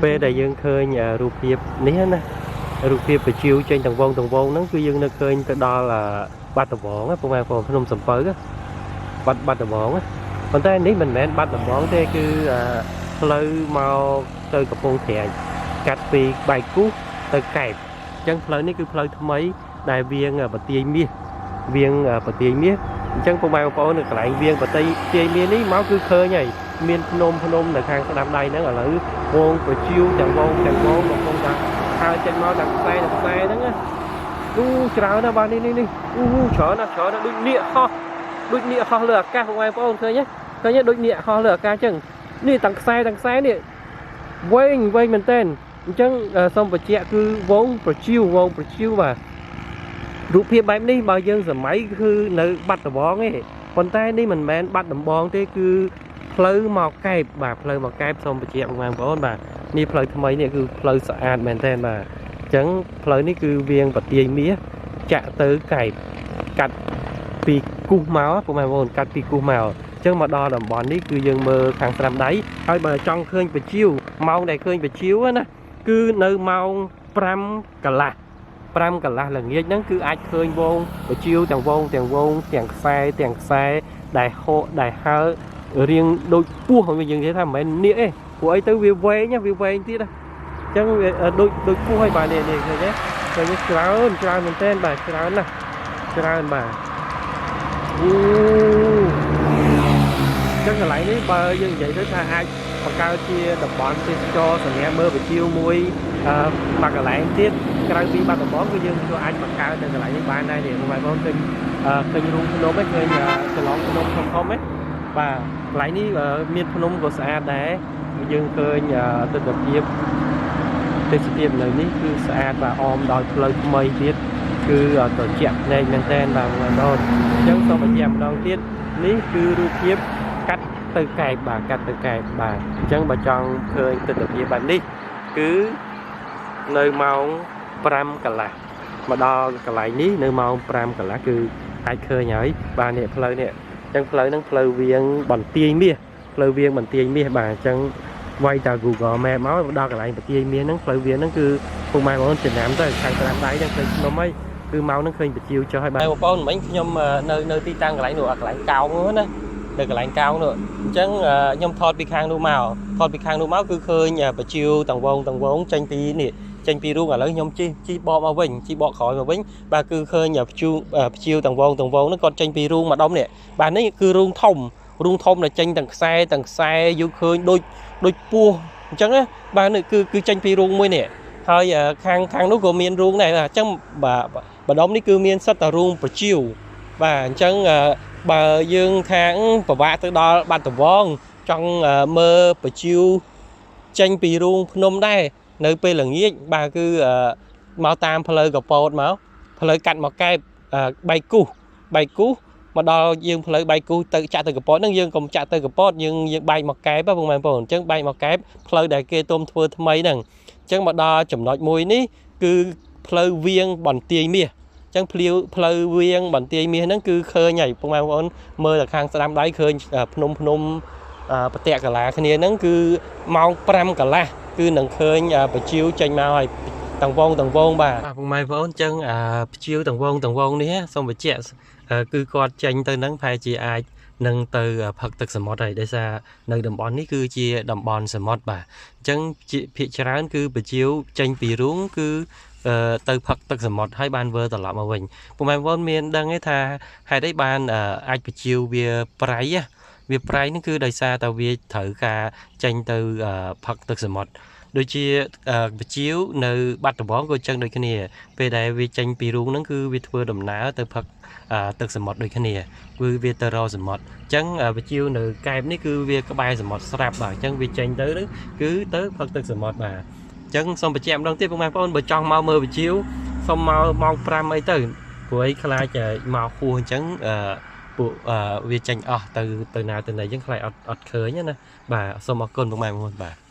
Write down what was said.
ពេលដែលយើងឃើញរូបភាពនេះណារូបភាពប្រជៀវចេញទាំងវងទាំងវងហ្នឹងគឺយើងនៅឃើញទៅដល់បាត់ដំបងណាពុកម៉ែបងប្អូនភ្នំសំពៅណាបាត់ដំបងណាប៉ុន្តែនេះមិនមែនបាត់ដំបងទេគឺផ្លូវមកទៅកំពង់ត្រាចកាត់ពីបែកគូសទៅកែបអញ្ចឹងផ្លូវនេះគឺផ្លូវថ្មីដែលវៀងបន្ទាយមាសវៀងបន្ទាយមាសអញ្ចឹងពុកម៉ែបងប្អូននៅកន្លែងវៀងបន្ទាយមាសនេះមកគឺឃើញហើយមានភ្នំភ្នំនៅខាងស្ដាំដៃហ្នឹងឥឡូវវងប្រជៀវទាំងវងទាំងវងកំពុងតែហើរចេញមកទាំងខ្សែទាំងខ្សែហ្នឹងណាអូច្រើនណាស់បាទនេះនេះនេះអូច្រើនណាស់ច្រើនណាស់ដូចនាគហោះដូចនាគហោះលើអាកាសពុកម៉ែបងប្អូនឃើញទេឃើញទេដូចនាគហោះលើអាកាសអញ្ចឹងនេះទាំងខ្សែទាំងខ្សែនេះវែងវែងមែនតើអញ្ចឹងសូមបញ្ជាក់គឺវងប្រជៀវវងប្រជៀវបាទរូបភាពបែបនេះបើយើងសម័យគឺនៅបាត់ដំបងទេប៉ុន្តែនេះមិនមែនបាត់ដំបងទេគឺផ្លូវមកកែបបាទផ្លូវមកកែបសូមបញ្ជាក់បងប្អូនបាទនេះផ្លូវថ្មីនេះគឺផ្លូវស្អាតមែនតើបាទអញ្ចឹងផ្លូវនេះគឺវៀងបន្ទាយមាសចាក់ទៅកែបកាត់ពីគូសមកបងប្អូនកាត់ពីគូសមកអញ្ចឹងមកដល់តំបន់នេះគឺយើងមើលខាងស្រាំដៃហើយបើចង់ឃើញប្រជៀវម៉ោងដែលឃើញប្រជៀវណាគឺនៅម៉ោង5កន្លះ5កន្លះល្ងាចហ្នឹងគឺអាចឃើញវងប្រជៀវទាំងវងទាំងវងទាំងខ្សែទាំងខ្សែដែលហកដែលហើរៀងដូចពោះយើងនិយាយថាមិនមែននាគទេព្រោះអីទៅវាវែងវាវែងទៀតអញ្ចឹងវាដូចដូចពោះហើយបាទនេះនេះឃើញទេឃើញច្រើនច្រើនមែនទែនបាទច្រើនណាស់ច្រើនបាទអូអញ្ចឹងកន្លែងនេះបើយើងនិយាយទៅថាអាចបង្កើតជាតំបន់ទេសចរសម្រាប់មើលប្រជៀវមួយអឺមួយកន្លែងទៀតក្រៅពីបាត់ដំបងគឺយើងក៏អាចបង្កើតនៅកន្លែងនេះបានដែរនេះបងប្អូនឃើញឃើញរូងភ្នំឯងឃើញចន្លងភ្នំធំធំឯងបាទកន្លែងនេះមានភ្នំក៏ស្អាតដែរយើងឃើញទស្សនវិជ្ជាទេសភាពនៅនេះគឺស្អាតបាទអមដោយផ្លូវថ្មីទៀតគឺត្រជាក់ភ្នែកមែនតើបាទបងប្អូនអញ្ចឹងសូមបញ្ជាក់ម្ដងទៀតនេះគឺរូបភាពកាត់ទៅកែបបាទកាត់ទៅកែបបាទអញ្ចឹងបើចង់ឃើញទស្សនវិជ្ជាបែបនេះគឺនៅម៉ោង5កន្លះមកដល់កន្លែងនេះនៅម៉ោង5កន្លះគឺអាចឃើញហើយបាទនេះផ្លូវនេះអញ្ចឹងផ្លូវហ្នឹងផ្លូវវៀងបន្ទាយមាសផ្លូវវៀងបន្ទាយមាសបាទអញ្ចឹងវាយតា Google Map មកដល់កន្លែងបន្ទាយមាសហ្នឹងផ្លូវវៀងហ្នឹងគឺពុកម៉ែបងប្អូនចំណាំទៅខាងត្រាំដៃហ្នឹងឃើញភ្នំហើយគឺមកហ្នឹងឃើញបញ្ជាវចុះហើយបាទបងប្អូនមិញខ្ញុំនៅនៅទីតាំងកន្លែងនោះកន្លែងកោងនោះណានៅកន្លែងកោងនោះអញ្ចឹងខ្ញុំថតពីខាងនោះមកថតពីខាងនោះមកគឺឃើញបញ្ជាវទាំងវងទាំងវងចេញពីនេះចេញពីរូងឥឡូវខ្ញុំជិះជិះបកមកវិញជិះបកក្រោយមកវិញបាទគឺឃើញព្យូព្ជាវទាំងវងទាំងវងហ្នឹងគាត់ចេញពីរូងម្ដុំនេះបាទនេះគឺរូងធំរូងធំដែលចេញទាំងខ្សែទាំងខ្សែយើងឃើញដូចដូចពោះអញ្ចឹងណាបាទនេះគឺគឺចេញពីរូងមួយនេះហើយខាងខាងនោះក៏មានរូងដែរអញ្ចឹងបាទម្ដុំនេះគឺមានសិតតែរូងប្រជៀវបាទអញ្ចឹងបើយើងថាពិបាកទៅដល់បាត់ដំបងចង់មើលប្រជៀវចេញពីរូងភ្នំដែរនៅពេលល្ងាចបាទគឺមកតាមផ្លូវកពតមកផ្លូវកាត់មកកែបបែកគូសបែកគូសមកដល់យើងផ្លូវបែកគូសទៅចាក់ទៅកពតហ្នឹងយើងកុំចាក់ទៅកពតយើងយើងបែកមកកែបបងប្អូនអញ្ចឹងបែកមកកែបផ្លូវដែលគេទុំធ្វើថ្មីហ្នឹងអញ្ចឹងមកដល់ចំណុចមួយនេះគឺផ្លូវវៀងបន្ទាយមាសអញ្ចឹងភ្លាវផ្លូវវៀងបន្ទាយមាសហ្នឹងគឺឃើញហើយពុកម៉ែបងប្អូនមើលតែខាងស្ដាំដៃឃើញភ្នំភ្នំប្រតិកលាគ្នាហ្នឹងគឺម៉ោង5កន្លះគឺនឹងឃើញប្រជៀវចេញមកហើយទាំងវងទាំងវងបាទពុកម៉ែបងប្អូនអញ្ចឹងប្រជៀវទាំងវងទាំងវងនេះសូមបញ្ជាក់គឺគាត់ចេញទៅហ្នឹងប្រហែលជាអាចនឹងទៅផឹកទឹកសមុទ្រហើយដោយសារនៅតំបន់នេះគឺជាតំបន់សមុទ្របាទអញ្ចឹងភាគច្រើនគឺប្រជៀវចេញពីរូងគឺទៅផឹកទឹកសមុទ្រហើយបានវើត្រឡប់មកវិញពុកម៉ែបងប្អូនមានដឹងទេថាហេតុអីបានអាចប្រជៀវវាប្រៃវាប្រៃហ្នឹងគឺដោយសារតែវាត្រូវការចេញទៅផឹកទឹកសមុទ្រដូចជាបជាវនៅបាត់ដំបងក៏ចឹងដូចគ្នាពេលដែលវាចេញពីរូងហ្នឹងគឺវាធ្វើដំណើរទៅផឹកទឹកសមុទ្រដូចគ្នាគឺវាទៅរកសមុទ្រអញ្ចឹងបជាវនៅកែបនេះគឺវាក្បែរសមុទ្រស្រាប់បាទអញ្ចឹងវាចេញទៅគឺទៅផឹកទឹកសមុទ្របាទអញ្ចឹងសូមបញ្ជាក់ម្ដងទៀតពុកម៉ែបងប្អូនបើចង់មកមើលបជាវសូមមកម៉ោង5អីទៅព្រោះអីខ្លាចមកហួសអញ្ចឹងពួកវាចេញអស់ទៅទៅណាទៅណីអញ្ចឹងខ្លាចអត់អត់ឃើញណាបាទសូមអរគុណពុកម៉ែបងប្អូនបាទ។